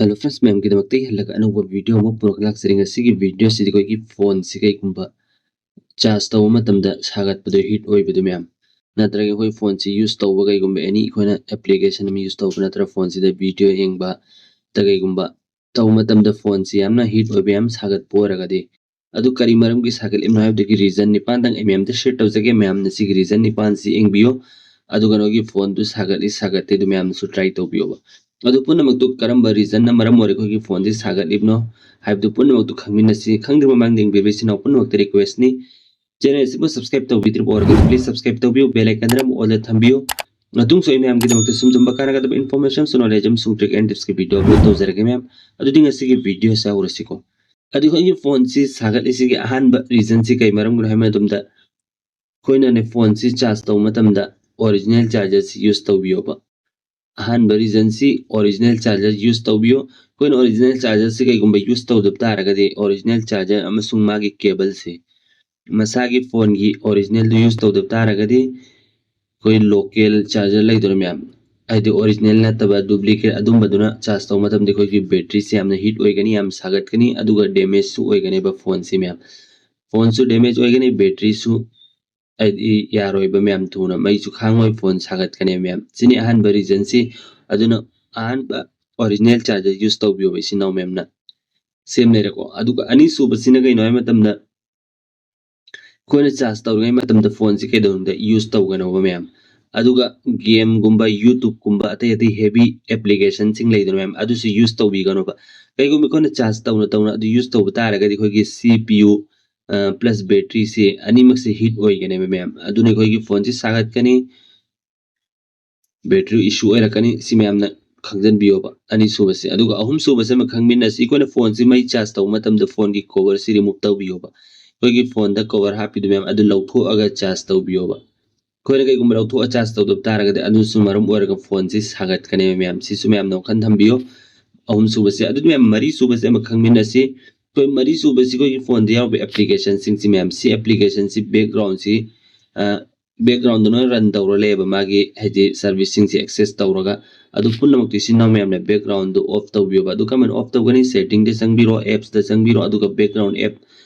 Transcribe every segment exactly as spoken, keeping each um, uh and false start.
Hello friends, ꯃꯌꯥꯝꯒꯤꯗꯃꯛꯇ ꯍꯜꯂꯒ ꯑꯅꯧꯕ video ꯑꯃ ꯄꯨꯔꯛꯂꯥꯛꯆꯔꯤ꯫ ꯉꯁꯤꯒꯤ ꯚꯤꯗꯤꯑꯣꯁꯤꯗꯤ ꯑꯩꯈꯣꯏꯒꯤ ꯐꯣꯟꯁꯤ ꯀꯩꯒꯨꯝꯕ ꯆꯥꯔꯖ ꯇꯧꯕ ꯃꯇꯝꯗ ꯁꯥꯒꯠꯄꯗꯣ, ꯍꯤꯠ ꯑꯣꯏꯕꯗꯣ ꯃꯌꯥꯝ, ꯅꯠꯇ꯭ꯔꯒ ꯑꯩꯈꯣꯏ ꯐꯣꯟꯁꯤ ꯌꯨꯁ ꯇꯧꯕ, ꯀꯩꯒꯨꯝꯕ ꯑꯦꯅꯤ ꯑꯩꯈꯣꯏꯅ ꯑꯦꯄ꯭ꯂꯤꯀꯦꯁꯟ ꯑꯃ ꯌꯨꯁ ꯇꯧꯕ ꯅꯠꯇ꯭ꯔꯒ ꯐꯣꯟꯁꯤꯗ ꯚꯤꯗꯤꯑꯣ ꯌꯦꯡꯕ ꯀꯩꯒꯨꯝꯕ ꯇꯧꯕ ꯃꯇꯝꯗ ꯐꯣꯟꯁꯤ ꯌꯥꯝꯅ ꯍꯤꯠ ꯑꯣꯏꯕ, ꯌꯥꯝ ꯁꯥꯒꯠꯄ ꯑꯣꯏꯔꯒꯗꯤ, ꯑꯗꯨ ꯀꯔꯤ ꯃꯔꯝꯒꯤ ꯁꯥꯒꯠꯂꯤꯕꯅꯣ ꯍꯥꯏꯕꯗꯨꯒꯤ ꯔꯤꯖꯟ ꯅꯤꯄꯥꯟꯗꯪ ꯑꯩ ꯃꯌꯥꯝꯗ ꯁꯤꯌꯔ ꯇꯧꯖꯒꯦ꯫ ꯃꯌꯥꯝꯅ ꯁꯤꯒꯤ ꯔꯤꯖꯟ ꯅꯤꯄꯥꯟꯁꯤ ꯌꯦꯡꯕꯤꯌꯨ, ꯑꯗꯨꯒ ꯅꯣꯏꯒꯤ ꯐꯣꯟꯗꯨ ꯁꯥꯒꯠꯂꯤ ꯁꯥꯒꯠꯇꯦ ꯑꯗꯨ ꯃꯌꯥꯝꯅꯁꯨ ꯇ꯭ꯔꯥꯏ ꯇꯧꯕꯤꯌꯣꯕ꯫ ꯑꯗꯨ ꯄꯨꯝꯅꯃꯛꯇꯨ ꯀꯔꯝꯕ ꯔꯤꯖꯟꯅ ꯃꯔꯝ ꯑꯣꯏꯔꯒ ꯑꯩꯈꯣꯏꯒꯤ ꯐꯣꯟꯁꯤ ꯁꯥꯒꯠꯂꯤꯕꯅꯣ ꯍꯥꯏꯕꯗꯨ ꯄꯨꯝꯅꯃꯛꯇꯨ ꯈꯪꯃꯤꯟꯅꯁꯤ꯫ ꯈꯪꯗ꯭ꯔꯤꯕ ꯃꯃꯥꯡꯗ ꯌꯦꯡꯕꯤꯔꯤꯕ ꯏꯆꯤꯟ ꯏꯅꯥꯎ ꯄꯨꯝꯅꯃꯛꯇ ꯔꯤꯀ꯭ꯋꯦꯁꯅꯤ, ꯆꯦꯅꯦꯜ ꯑꯁꯤꯕꯨ ꯁꯕꯁꯀ꯭ꯔꯥꯏꯕ ꯇꯧꯕꯤꯗ꯭ꯔꯤꯕ ꯑꯣꯏꯔꯒꯗꯤ ꯄ꯭ꯂꯤꯁ ꯁꯕꯁꯀ꯭ꯔꯥꯏꯕ ꯇꯧꯕꯤꯌꯨ, ꯕꯦꯜ ꯑꯥꯏꯀꯟꯗꯅ ꯑꯃꯨꯛ ꯑꯣꯜꯗ ꯊꯝꯕꯤꯌꯨ꯫ ꯃꯇꯨꯡꯁꯨ ꯑꯩ ꯃꯌꯥꯝꯒꯤꯗꯃꯛꯇ ꯁꯨꯝ ꯁꯨꯝꯕ ꯀꯥꯟꯅꯒꯗꯕ ꯏꯟꯐꯣꯔꯃꯦꯁꯟꯁꯨ, ꯅꯣꯂꯦꯖ ꯑꯃꯁꯨꯡ ꯇ꯭ꯔꯤꯛ ꯑꯦꯟ ꯇꯤꯞꯁꯀꯤ ꯚꯤꯗꯤꯑꯣ ꯑꯞꯂꯣꯗ ꯇꯧꯖꯔꯛꯀꯦ ꯃꯌꯥꯝ꯫ ꯑꯗꯨꯗꯤ ꯉꯁꯤꯒꯤ ꯚꯤꯗꯤꯑꯣꯁꯦ ꯍꯧꯔꯁꯤꯀꯣ꯫ ꯑꯗꯨ ꯑꯩꯈꯣꯏꯒꯤ ꯐꯣꯟꯁꯤ ꯁꯥꯒꯠꯂꯤꯁꯤꯒꯤ ꯑꯍꯥꯟꯕ ꯔꯤꯖꯟꯁꯤ ꯀꯩ ꯃꯔꯝꯒꯤꯅꯣ ꯍꯥꯏꯕ ꯃꯇꯝꯗ, ꯑꯩꯈꯣꯏꯅꯅꯦ ꯐꯣꯟꯁꯤ ꯆꯥꯔꯖ ꯇꯧꯕ ꯃꯇꯝꯗ ꯑꯣꯔꯤꯖꯤꯅꯦꯜ ꯆꯥꯔꯖꯔꯁꯤ ꯌꯨꯁ ꯇꯧꯕꯤꯌꯣꯕ꯫ ꯑꯍꯥꯟꯕ ꯔꯤꯖꯟꯁꯤ ꯑꯣꯔꯤꯖꯤꯅꯦꯜ ꯆꯥꯔꯖꯔ ꯌꯨꯁ ꯇꯧꯕꯤꯌꯨ꯫ ꯑꯩꯈꯣꯏꯅ ꯑꯣꯔꯤꯖꯤꯅꯦꯜ ꯆꯥꯔꯖꯔꯁꯤ ꯀꯩꯒꯨꯝꯕ ꯌꯨꯁ ꯇꯧꯗꯕ ꯇꯥꯔꯒꯗꯤ, ꯑꯣꯔꯤꯖꯤꯅꯦꯜ ꯆꯥꯔꯖꯔ ꯑꯃꯁꯨꯡ ꯃꯥꯒꯤ ꯀꯦꯕꯜꯁꯤ ꯃꯁꯥꯒꯤ ꯐꯣꯟꯒꯤ ꯑꯣꯔꯤꯖꯤꯅꯦꯜꯗꯨ ꯌꯨꯁ ꯇꯧꯗꯕ ꯇꯥꯔꯒꯗꯤ, ꯑꯩꯈꯣꯏ ꯂꯣꯀꯦꯜ ꯆꯥꯔꯖꯔ ꯂꯩꯗꯅ ꯃꯌꯥꯝ, ꯍꯥꯏꯗꯤ ꯑꯣꯔꯤꯖꯤꯅꯦꯜ ꯅꯠꯇꯕ ꯗꯨꯄ꯭ꯂꯤꯀꯦꯠ, ꯑꯗꯨꯝꯕꯗꯨꯅ ꯆꯥꯔꯖ ꯇꯧꯕ ꯃꯇꯝꯗ ꯑꯩꯈꯣꯏꯒꯤ ꯕꯦꯇ꯭ꯔꯤꯁꯦ ꯌꯥꯝꯅ ꯍꯤꯠ ꯑꯣꯏꯒꯅꯤ, ꯌꯥꯝ ꯁꯥꯒꯠꯀꯅꯤ, ꯑꯗꯨꯒ ꯗꯦꯃꯦꯖꯁꯨ ꯑꯣꯏꯒꯅꯦꯕ ꯐꯣꯟꯁꯤ ꯃꯌꯥꯝ꯫ ꯐꯣꯟꯁꯨ ꯗꯦꯃꯦꯖ ꯑꯣꯏꯒꯅꯤ, ꯕꯦꯇ꯭ꯔꯤꯁꯨ ꯍꯥꯏꯗꯤ ꯌꯥꯔꯣꯏꯕ ꯃꯌꯥꯝ, ꯊꯨꯅ ꯃꯩꯁꯨ ꯈꯥꯡꯉꯣꯏ, ꯐꯣꯟ ꯁꯥꯒꯠꯀꯅꯦꯕ ꯃꯌꯥꯝ꯫ ꯁꯤꯅꯤ ꯑꯍꯥꯟꯕ ꯔꯤꯖꯟꯁꯤ꯫ ꯑꯗꯨꯅ ꯑꯍꯥꯟꯕ ꯑꯣꯔꯤꯖꯤꯅꯦꯜ ꯆꯥꯔꯖꯔ ꯌꯨꯁ ꯇꯧꯕꯤꯌꯣꯕ ꯏꯆꯤꯟ ꯏꯅꯥꯎ ꯃꯌꯥꯝꯅ꯫ ꯁꯦꯝ ꯂꯩꯔꯦꯀꯣ꯫ ꯑꯗꯨꯒ ꯑꯅꯤꯁꯨꯕꯁꯤꯅ ꯀꯩꯅꯣ ꯍꯥꯏꯕ ꯃꯇꯝꯗ, ꯑꯩꯈꯣꯏꯅ ꯆꯥꯔꯖ ꯇꯧꯔꯤꯉꯩ ꯃꯇꯝꯗ ꯐꯣꯟꯁꯤ ꯀꯩꯗꯧꯅꯨꯡꯗ ꯌꯨꯁ ꯇꯧꯒꯅꯣꯕ ꯃꯌꯥꯝ꯫ ꯑꯗꯨꯒ ꯒꯦꯝꯒꯨꯝꯕ, ꯌꯨꯇ꯭ꯌꯨꯕꯀꯨꯝꯕ, ꯑꯇꯩ ꯑꯇꯩ ꯍꯦꯚꯤ ꯑꯦꯄ꯭ꯂꯤꯀꯦꯁꯟꯁꯤꯡ ꯂꯩꯗꯅ ꯃꯌꯥꯝ, ꯑꯗꯨꯁꯨ ꯌꯨꯁ ꯇꯧꯕꯤꯒꯅꯣꯕ꯫ ꯀꯩꯒꯨꯝꯕ ꯑꯩꯈꯣꯏꯅ ꯆꯥꯔꯖ ꯇꯧꯅ ꯇꯧꯅ ꯑꯗꯨ ꯌꯨꯁ ꯇꯧꯕ ꯇꯥꯔꯒꯗꯤ ꯑꯩꯈꯣꯏꯒꯤ ꯁꯤ ꯄꯤ ꯌꯨ ꯄ꯭ꯂꯁ ꯕꯦꯇ꯭ꯔꯤꯁꯤ ꯑꯅꯤꯃꯛꯁꯦ ꯍꯤꯠ ꯑꯣꯏꯒꯅꯦꯕ ꯃꯌꯥꯝ꯫ ꯑꯗꯨꯅ ꯑꯩꯈꯣꯏꯒꯤ ꯐꯣꯟꯁꯤ ꯁꯥꯒꯠꯀꯅꯤ, ꯕꯦꯇ꯭ꯔꯤ ꯏꯁꯨ ꯑꯣꯏꯔꯛꯀꯅꯤ꯫ ꯁꯤ ꯃꯌꯥꯝꯅ ꯈꯪꯖꯟꯕꯤꯌꯣꯕ, ꯑꯅꯤꯁꯨꯕꯁꯦ꯫ ꯑꯗꯨꯒ ꯑꯍꯨꯝꯁꯨꯕꯁꯦ ꯑꯃ ꯈꯪꯃꯤꯟꯅꯁꯤ꯫ ꯑꯩꯈꯣꯏꯅ ꯐꯣꯟꯁꯤ ꯃꯩ ꯆꯥꯔꯖ ꯇꯧꯕ ꯃꯇꯝꯗ ꯐꯣꯟꯒꯤ ꯀꯣꯚꯔꯁꯤ ꯔꯤꯃꯨꯚ ꯇꯧꯕꯤꯌꯣꯕ꯫ ꯑꯩꯈꯣꯏꯒꯤ ꯐꯣꯟꯗ ꯀꯣꯚꯔ ꯍꯥꯞꯄꯤꯗꯨ ꯃꯌꯥꯝ ꯑꯗꯨ ꯂꯧꯊꯣꯛꯑꯒ ꯆꯥꯔꯖ ꯇꯧꯕꯤꯌꯣꯕ꯫ ꯑꯩꯈꯣꯏꯅ ꯀꯩꯒꯨꯝꯕ ꯂꯧꯊꯣꯛꯑ ꯆꯥꯔꯖ ꯇꯧꯗꯕ ꯇꯥꯔꯒꯗꯤ ꯑꯗꯨꯁꯨ ꯃꯔꯝ ꯑꯣꯏꯔꯒ ꯐꯣꯟꯁꯤ ꯁꯥꯒꯠꯀꯅꯦꯕ ꯃꯌꯥꯝ꯫ ꯁꯤꯁꯨ ꯃꯌꯥꯝꯅ ꯋꯥꯈꯜ ꯊꯝꯕꯤꯌꯨ꯫ ꯑꯍꯨꯝꯁꯨꯕꯁꯦ꯫ ꯑꯗꯨꯗꯤ ꯃꯌꯥꯝ, ꯃꯔꯤꯁꯨꯕꯁꯦ ꯑꯃ ꯈꯪꯃꯤꯟꯅꯁꯤ꯫ ꯑꯩꯈꯣꯏ ꯃꯔꯤꯁꯨꯕꯁꯤ ꯑꯩꯈꯣꯏꯒꯤ ꯐꯣꯟꯗ ꯌꯥꯎꯔꯤꯕ ꯑꯦꯄ꯭ꯂꯤꯀꯦꯁꯟꯁꯤꯡꯁꯤ ꯃꯌꯥꯝ, ꯁꯤ ꯑꯦꯄ꯭ꯂꯤꯀꯦꯁꯟꯁꯤ ꯕꯦꯛꯒ꯭ꯔꯥꯎꯟꯁꯤ, ꯑ, background ꯗ ꯂꯣꯏꯅ run ꯇꯧꯔ ꯂꯩꯌꯦꯕ, ꯃꯥꯒꯤ ꯍꯥꯏꯗꯤ service ꯁꯤꯡꯁꯦ access ꯇꯧꯔꯒ꯫ ꯑꯗꯨ ꯄꯨꯝꯅꯃꯛꯇꯨ ꯏꯆꯤꯟ ꯏꯅꯥꯎ ꯃꯌꯥꯝꯅ background ꯗꯨ off ꯇꯧꯕꯤꯌꯣꯕ꯫ ꯑꯗꯨ ꯀꯃꯥꯏꯅ off ꯇꯧꯒꯅꯤ? Setting ꯗ ꯆꯪꯕꯤꯔꯣ, apps ꯇ ꯆꯪꯕꯤꯔꯣ, ꯑꯗꯨꯒ background app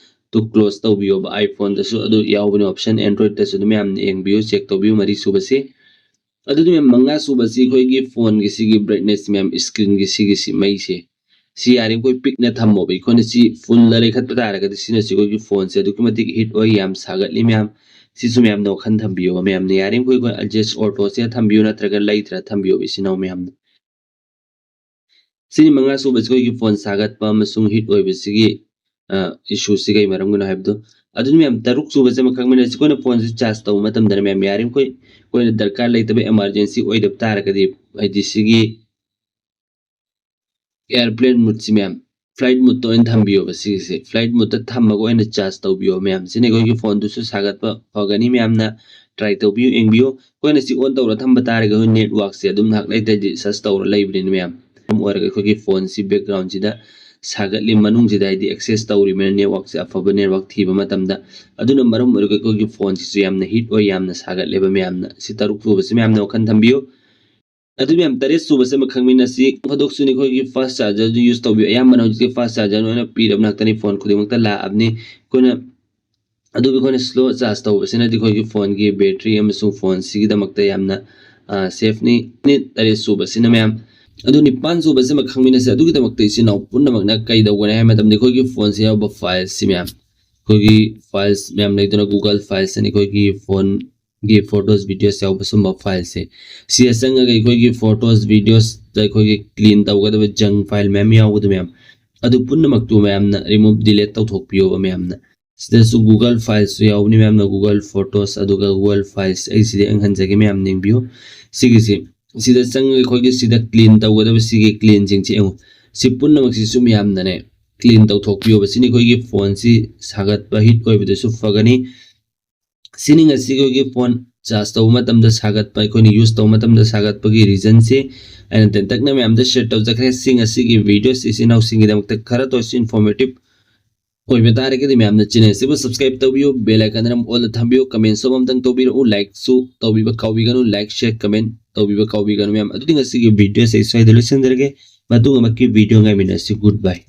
two close ꯇꯧꯕꯤꯌꯣꯕ꯫ iPhone ꯗꯁꯨ ꯑꯗꯨ ꯌꯥꯎꯕꯅꯤ option, Android ꯇꯁꯨ ꯑꯗꯨꯝ ꯃꯌꯥꯝꯅ ꯌꯦꯡꯕꯤꯌꯨ, check ꯇꯧꯕꯤꯌꯨ꯫ ꯃꯔꯤ ꯁꯨꯕꯁꯤ, ꯑꯗꯨꯗꯤ ꯃꯌꯥꯝ ꯃꯉꯥ ꯁꯨꯕꯁꯤ ꯑꯩꯈꯣꯏꯒꯤ phone ꯒꯤ ꯁꯤꯒꯤ brightness ꯃꯌꯥꯝ, screen ꯒꯤ ꯁꯤꯒꯤꯁꯤ ꯃꯩꯁꯦ, ꯁꯤ ꯌꯥꯔꯤꯃꯈꯩ ꯄꯤꯛꯅ ꯊꯝꯃꯣꯕ꯫ ꯑꯩꯈꯣꯏꯅ ꯁꯤ full ꯗ ꯂꯩꯈꯠꯄ ꯇꯥꯔꯒꯗꯤ ꯁꯤꯅꯁꯨ ꯑꯩꯈꯣꯏꯒꯤ phone ꯁꯦ ꯑꯗꯨꯛꯀꯤ ꯃꯇꯤꯛ heat ꯑꯣꯏ, ꯌꯥꯝ ꯁꯥꯒꯠꯂꯤ ꯃꯌꯥꯝ꯫ ꯁꯤꯁꯨ ꯃꯌꯥꯝꯅ ꯋꯥꯈꯜ ꯊꯝꯕꯤꯌꯣꯕ ꯃꯌꯥꯝꯅ꯫ ꯌꯥꯔꯤꯃꯈꯩ ꯑꯩꯈꯣꯏ adjust auto ꯁꯦ ꯊꯝꯕꯤꯌꯨ, ꯅꯠꯇ꯭ꯔꯒ ꯂꯩꯇ꯭ꯔꯥ ꯊꯝꯕꯤꯌꯣꯕ ꯏꯆꯤꯟ ꯏꯅꯥꯎ ꯃꯌꯥꯝꯅ꯫ ꯁꯤꯅꯤ ꯃꯉꯥ ꯁꯨꯕꯁꯤ ꯑꯩꯈꯣꯏꯒꯤ phone ꯁꯥꯒꯠꯄ ꯑꯃꯁꯨꯡ heat ꯑꯣꯏꯕꯁꯤꯒꯤ issue ꯁꯤ ꯀꯩ ꯃꯔꯝꯒꯤꯅꯣ ꯍꯥꯏꯕꯗꯣ꯫ ꯑꯗꯨꯅ ꯃꯌꯥꯝ, ꯇꯔꯨꯛ ꯁꯨꯕꯁꯦ ꯑꯃꯈꯛ ꯃꯤꯅ ꯑꯩꯈꯣꯏꯅ phone ꯁꯦ charge ꯇꯧꯕ ꯃꯇꯝꯗꯅ ꯃꯌꯥꯝ, ꯌꯥꯔꯤꯃꯈꯩ ꯑꯩꯈꯣꯏꯅ ꯗꯔꯀꯥꯔ ꯂꯩꯇꯕ emergency ꯑꯣꯏꯗꯕ ꯇꯥꯔꯒꯗꯤ, ꯍꯥꯏꯗꯤ ꯁꯤꯒꯤ airplane mode ꯁꯤ ꯃꯌꯥꯝ, flight mode ꯇ ꯑꯣꯏꯅ ꯊꯝꯕꯤꯌꯣꯕ꯫ ꯁꯤꯒꯤꯁꯦ flight mode ꯇ ꯊꯝꯃꯒ ꯑꯣꯏꯅ charge ꯇꯧꯕꯤꯌꯣ ꯃꯌꯥꯝ꯫ ꯁꯤꯅ ꯑꯩꯈꯣꯏꯒꯤ phone ꯗꯨꯁꯨ ꯁꯥꯒꯠꯄ ꯐꯒꯅꯤ, ꯃꯌꯥꯝꯅ try ꯇꯧꯕꯤꯌꯨ, ꯌꯦꯡꯕꯤꯌꯨ꯫ ꯑꯩꯈꯣꯏꯅ ꯁꯤ on ꯇꯧꯔ ꯊꯝꯕ ꯇꯥꯔꯒꯗꯤ network ꯁꯦ ꯑꯗꯨꯝ ꯉꯥꯏꯍꯥꯛ ꯂꯩꯇ꯭ꯔꯗꯤ search ꯇꯧꯔ ꯂꯩꯕꯅꯤꯅ ꯃꯌꯥꯝ꯫ ꯃꯔꯝ ꯑꯣꯏꯔꯒ ꯑꯩꯈꯣꯏꯒꯤ phone ꯁꯤ background ꯁꯤꯗ ꯁꯥꯒꯠꯂꯤ, ꯃꯅꯨꯡꯁꯤꯗ ꯍꯥꯏꯗꯤ access ꯇꯧꯔꯤꯕꯅꯤꯅ network ꯁꯦ, ꯑꯐꯕ network ꯊꯤꯕ ꯃꯇꯝꯗ꯫ ꯑꯗꯨꯅ ꯃꯔꯝ ꯑꯣꯏꯔꯒ ꯑꯩꯈꯣꯏꯒꯤ phone ꯁꯤꯁꯨ ꯌꯥꯝꯅ heat ꯑꯣꯏ, ꯌꯥꯝꯅ ꯁꯥꯒꯠꯂꯦꯕ ꯃꯌꯥꯝꯅ꯫ ꯁꯤ ꯇꯔꯨꯛ ꯁꯨꯕꯁꯤ ꯃꯌꯥꯝꯅ ꯋꯥꯈꯜ ꯊꯝꯕꯤꯌꯨ꯫ ꯑꯗꯨ ꯃꯌꯥꯝ, ꯇꯔꯦꯠ ꯁꯨꯕꯁꯦ ꯑꯃꯈꯛ ꯃꯤꯅꯁꯤ, ꯈꯨꯗꯣꯛꯁꯨꯅꯤ ꯑꯩꯈꯣꯏꯒꯤ fast charger ꯗꯨ use ꯇꯧꯕꯤꯌꯨ꯫ ꯑꯌꯥꯝꯕꯅ ꯍꯧꯖꯤꯛꯇꯤ fast charger ꯂꯣꯏꯅ ꯄꯤꯔꯕ ꯉꯥꯛꯇꯅꯤ, phone ꯈꯨꯗꯤꯡꯃꯛꯇ ꯂꯥꯛꯑꯕꯅꯤ꯫ ꯑꯩꯈꯣꯏꯅ, ꯑꯗꯨꯕꯨ ꯑꯩꯈꯣꯏꯅ slow charge ꯇꯧꯕꯁꯤꯅꯗꯤ ꯑꯩꯈꯣꯏꯒꯤ phone ꯒꯤ battery ꯑꯃꯁꯨꯡ phone ꯁꯤꯒꯤꯗꯃꯛꯇ ꯌꯥꯝꯅ, ꯑ, safe ꯅꯤ꯫ ꯇꯔꯦꯠ ꯁꯨꯕꯁꯤꯅ ꯃꯌꯥꯝ꯫ ꯑꯗꯨ ꯅꯤꯄꯥꯟ ꯁꯨꯕꯁꯤꯃ ꯈꯪꯃꯤꯟꯅꯁꯦ꯫ ꯑꯗꯨꯒꯤꯗꯃꯛꯇ ꯏꯆꯤꯟ ꯏꯅꯥꯎ ꯄꯨꯝꯅꯃꯛꯅ ꯀꯩꯗꯧꯒꯅꯤ ꯍꯥꯏꯕ ꯃꯇꯝꯗ ꯑꯩꯈꯣꯏꯒꯤ phone ꯁꯦ ꯌꯥꯎꯕ file ꯁꯤ ꯃꯌꯥꯝ, ꯑꯩꯈꯣꯏꯒꯤ files ꯃꯌꯥꯝ ꯂꯩꯗꯅ, Google Files ꯑꯅꯤ, ꯑꯩꯈꯣꯏꯒꯤ phone ꯒꯤ photos, videos ꯌꯥꯎꯕ ꯁꯨꯝꯕ file ꯁꯦ꯫ ꯁꯤꯗ ꯆꯪꯉꯒ ꯑꯩꯈꯣꯏꯒꯤ photos, videos ꯗ ꯑꯩꯈꯣꯏꯒꯤ clean ꯇꯧꯒꯗꯕ junk file ꯃꯌꯥꯝ ꯌꯥꯎꯕꯗꯣ ꯃꯌꯥꯝ, ꯑꯗꯨ ꯄꯨꯝꯅꯃꯛꯇꯨ ꯃꯌꯥꯝꯅ remove, delete ꯇꯧꯊꯣꯛꯄꯤꯌꯣꯕ ꯃꯌꯥꯝꯅ꯫ ꯁꯤꯗꯁꯨ Google Files ꯁꯨ ꯌꯥꯎꯕꯅꯤ ꯃꯌꯥꯝꯅ, Google Photos ꯑꯗꯨꯒ Google Files꯫ ꯑꯩ ꯁꯤꯗ ꯌꯦꯡꯍꯟꯖꯒꯦ, ꯃꯌꯥꯝ ꯌꯦꯡꯕꯤꯌꯨ꯫ ꯁꯤꯒꯤꯁꯤ, ꯁꯤꯗ ꯆꯪꯉꯒ ꯑꯩꯈꯣꯏꯒꯤ ꯁꯤꯗ clean ꯇꯧꯒꯗꯕ ꯁꯤꯒꯤ clean ꯁꯤꯡꯁꯤ ꯌꯦꯡꯉꯨ꯫ ꯁꯤ ꯄꯨꯝꯅꯃꯛꯁꯤꯁꯨ ꯃꯌꯥꯝꯅꯅꯦ clean ꯇꯧꯊꯣꯛꯄꯤꯌꯣꯕ꯫ ꯁꯤꯅꯤ ꯑꯩꯈꯣꯏꯒꯤ phone ꯁꯤ ꯁꯥꯒꯠꯄ, heat ꯑꯣꯏꯕꯗꯁꯨ ꯐꯒꯅꯤ꯫ ꯁꯤꯅꯤ ꯉꯁꯤ ꯑꯩꯈꯣꯏꯒꯤ phone charge ꯇꯧꯕ ꯃꯇꯝꯗ ꯁꯥꯒꯠꯄ, ꯑꯩꯈꯣꯏꯅ use ꯇꯧꯕ ꯃꯇꯝꯗ ꯁꯥꯒꯠꯄꯒꯤ reason ꯁꯦ꯫ ꯑꯩꯅ ꯇꯦꯟꯇꯛꯅ ꯃꯌꯥꯝꯗ share ꯇꯧꯖꯈ꯭ꯔꯦ꯫ ꯁꯤ ꯉꯁꯤꯒꯤ video ꯁꯤ ꯏꯆꯤꯟ ꯏꯅꯥꯎꯁꯤꯡꯒꯤꯗꯃꯛꯇ ꯈꯔꯇ ꯑꯣꯏꯔꯁꯨ informative ꯑꯣꯏꯕ ꯇꯥꯔꯒꯗꯤ ꯃꯌꯥꯝꯅ ꯆꯦꯅꯦꯜꯁꯤꯕꯨ ꯁꯕꯁꯀ꯭ꯔꯥꯏꯕ ꯇꯧꯕꯤꯌꯨ, ꯕꯦꯜ ꯑꯥꯏꯀꯟ ꯑꯃ ꯑꯣꯜꯗ ꯊꯝꯕꯤꯌꯨ, ꯀꯃꯦꯟꯁꯨ ꯑꯃꯇꯪ ꯇꯧꯕꯤꯔꯛꯎ, ꯂꯥꯏꯛꯁꯨ ꯇꯧꯕꯤꯕ ꯀꯥꯎꯕꯤꯒꯅꯨ, ꯂꯥꯏꯛ, ꯁꯤꯌꯔ, ꯀꯃꯦꯟ ꯇꯧꯕꯤꯕ ꯀꯥꯎꯕꯤꯒꯅꯨ ꯃꯌꯥꯝ꯫ ꯑꯗꯨꯗꯤ ꯉꯁꯤꯒꯤ ꯚꯤꯗꯤꯑꯣꯁꯦ ꯑꯩ ꯁ꯭ꯋꯥꯏꯗ ꯂꯣꯏꯁꯤꯟꯖꯔꯒꯦ, ꯃꯇꯨꯡ ꯑꯃꯨꯛꯀꯤ ꯚꯤꯗꯤꯑꯣ ꯉꯥꯏꯃꯤꯟꯅꯁꯤ꯫ Goodbye꯫